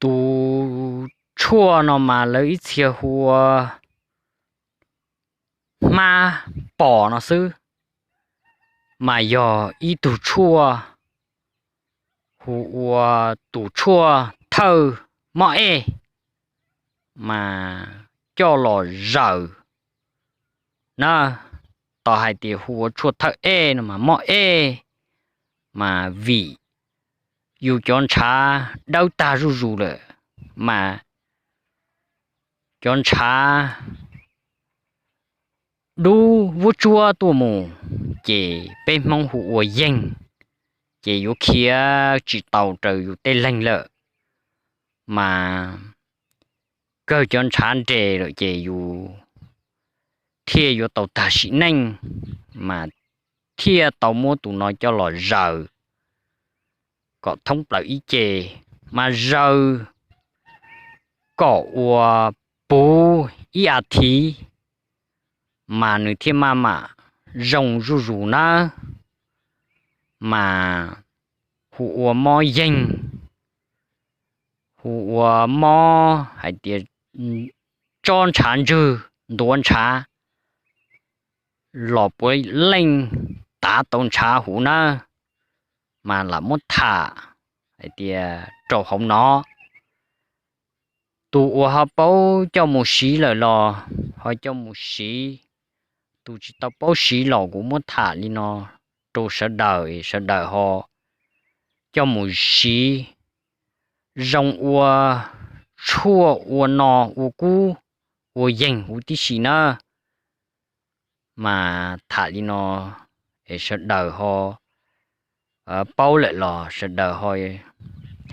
Tus tshuaj no mas lawv ib txhia hu ua hmab pos no xwb, mas yog ib tug tshuaj hu ua tus tshuaj thawj mob ej, mas coj los zaws na. Tau hais tias hu ua tshuaj thawj ej no mas mob ej, mas vim yus cov ntshav dawb tag zuj zus lawm, mas cov ntshav dub vuab tsuab tuaj mus, ces peb Hmoob hu ua yeeg, ces yuav khiav tsis tau raws yus tej leeg lawm, mas kawg cov ntshav nres lawm ces yus thiaj yuav tau tag sim neej, mas thiaj tau muab tus no coj los zaws kom thoob plaws ib ce, mas zaws kom ua puv ib as thiv, mas nws thiaj maj mam zoo zuj zus nawb. Mas hu ua mob yeeg, hu ua mob hais tias tsob ntshav ntswg ntuav ntshav los puav leej tav tau ntshav huv nawb, mas lam muab tham hais tias rau hauv no. Tus uas ho paub coj mus siv lawm los ho coj mus siv, tus tsis tau paub siv los kuv muab tham li no rau sawv daws es sawv daws ho coj mus siv zoo ua tshuaj ua no ua kub ua yeeg huv tib si nawb. Mas tham li no es sawv daws ho paub lawm los sawv daws ho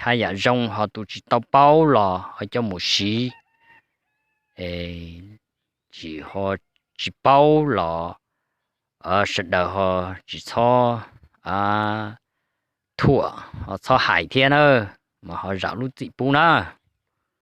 haj yam zoo, ho tus tsis tau paub los ho coj mus siv, es tsis ho tsis paub los sawv daws ho tsis txhob thuam, ho txhob hais thiab na, mas ho zam lub txim pub na.